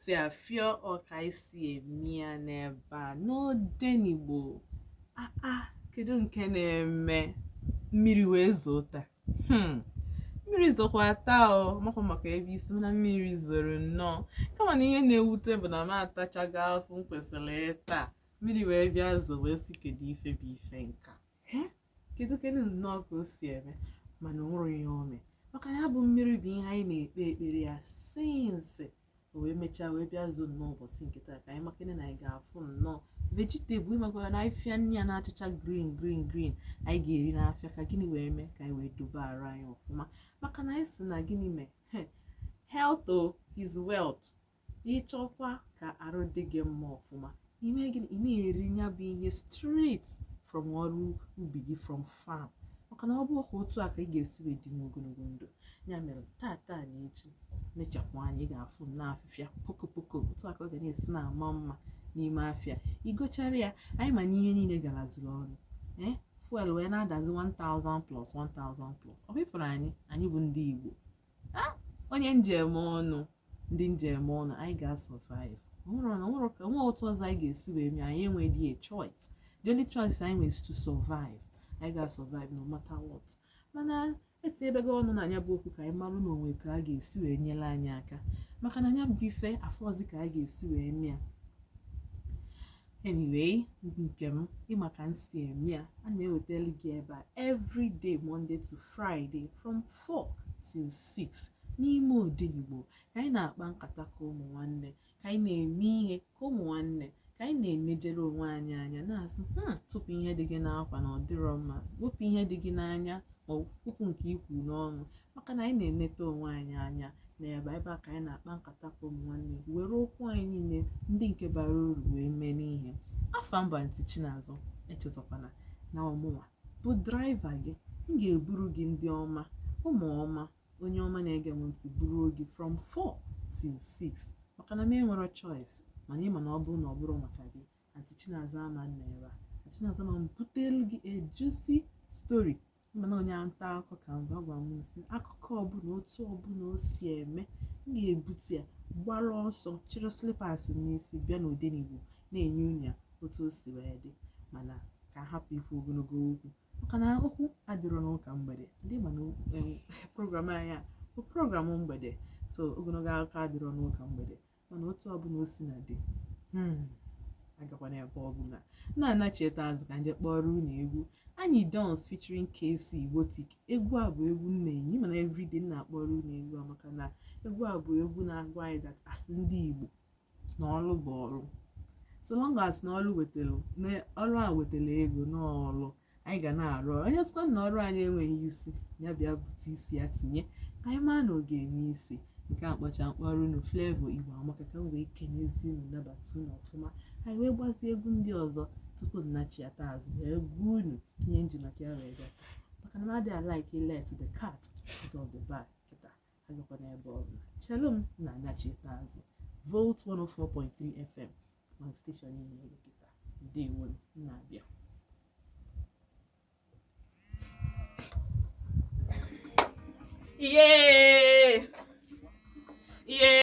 Si afịọ ọ ka anyị si eme ya n'ebe a n'Odenigbo. Aa, kedu nke na-eme mmiri wee zoo taa? Mmiri zokwa taa o, makwa maka ebe isi mana mmiri zoro nnọọ. Kama na ihe na-ewute bụ na m atachago afụ m kwesịrị ịta, mmiri wee bịa zoo, wee sị kedu ife bụ ife nka. Kedu kedu nnọọ ka o si eme, mana o nwere ihe o mee, maka na ya bụ mmiri bụ ihe anyị na-ekpe ekpere ya since o wee mechaa wee bịa zoo nnọọ ụbọchị nke taa, ka anyị makene na anyị ga-afụ nnọọ vegetable, ịmakwara na afịfịa nri a na-achịcha green green green anyị ga-eri n'afịa, ka gịnị wee mee ka anyị wee dobe arụ anyị ọfụma, maka na anyị sị na gịnị mee, health o is wealth. Ịchọkwa ka arụ dị gị mma ọfụma, ime gịnị? Ị na-eri ya bụ ihe straight from ọrụ ubi gị, from farm, maka na ọ bụ ka otu a ka ị ga-esi wee dị ogologo ndụ. Ya mere tata na echi nechapụ anya, ị ga-afụ nnọọ afịfịa pokopoko otu a ka ọ ga na-esi na-ama mma n'ime afịa. Igochara ya, anyị ma na ihe niile garaziri ọnụ, ee, fuel wee na-adazi 1000 plus 1000 plus. Ọ bụ ifuru anyị bụ ndị Igbo, onye njem ọnụ, ndị njem ọnụ, anyị ga-survive. Onwere otu ọzọ anyị ga-esi wee mee, anyị enweghị a choice. The only choice anyị nwere is to survive. Anyị ga-survive no matter what. Mana etinyebego ọnụ na anya bụ okwu ka anyị marụ na onwe ka a ga-esi wee nyere anyị aka, maka na anya bụ ife afọzi ka a ga-esi wee mee ya. Anyway, ndị nke m, ịma ka m si eme ya, ana m ewetara gị ebe a everyday, Monday to Friday, from 4 till 6 n'ime Odenigbo, ka anyị na-akpa nkata ka ụmụ nwanne, ka anyị na-eme ihe ka ụmụ nwanne, ka anyị na-emejere onwe anyị anya, na-asị tupu ihe dị gị n'akwa na ọ dịrọ mma, wepụ ihe dị gị n'anya ma ọ wepụ nke ikwu n'ọnụ, maka na anyị na-eneta onwe anyị anya n'ebe ebe a, ka anyị na-akpa nkata ka ụmụ nwanne, were okwu anyị niile ndị nke bara uru wee mee n'ihe. Afa mba ntị Chinazụ, echezọkwana na ọmụnwa bụ driver gị. M ga-eburu gị ndị ọma, ụmụ ọma, onye ọma na-ege m ntị, buru oge from 4 till 6, maka na m enwero choice. Mana ịma na ọ bụrụ na ọ bụrụ maka gị, Aunty Chinazụ ama nna ebe a, Aunty Chinazụ ama m butelu gị a juicy story. Mana onye nta akụkọ ka m gwa m nsị akụkọ ọbụla, otu ọbụla o si eme, m ga-ebute ya gbara ọsọ, chịrị slippers m n'isi bịa n'Odenigbo na-enye unu ya otu o si wee dị. Mana ka a hapụ ikwu ogologo okwu, maka na okwu adịrọ n'ụka mgbede. Ndị ma na program anyị a bụ program mgbede, so ogologo akụkọ adịrọ n'ụka mgbede. Mana otu ọbụla o si na dị, agakwana ebe ọbụla, na-anachieta azụ ka nje kpọrọ unu egwu Anyị Dons featuring KC Igbotik. Egwu a bụ egwu m na-enye, mana everyday m na-akpọrọ unu egwu a, maka na egwu a bụ egwu na-agwa anyị that asị ndị Igbo na ọlụ bụ ọlụ. So long as na ọlụ wetara, na ọlụ a wetara ego n'ọlụ anyị ga na-arụ. Onye sịkwa na ọrụ anyị enweghị isi, ya bịa bute isi ya tinye, ka anyị maa na ọ ga-enwe isi. Nke a kpọcha mkpọrọ unu Flavour Igbo Amaka, ka m wee kenezi unu, nabata unu ọfụma, anyị wee gbazie egwu ndị ọzọ tupu nnachiata azụ wee gwa unu ihe nji maka ya wee bịa taa, maka na m adịghị like let the cat out of the bag kịta. Agakwa n'ebe ọ bụla, chelu m na anachieta azụ. Volt 104.3 FM na station ị na-ege kịta. Ndewo, m na-abịa. Yeah! Yeah!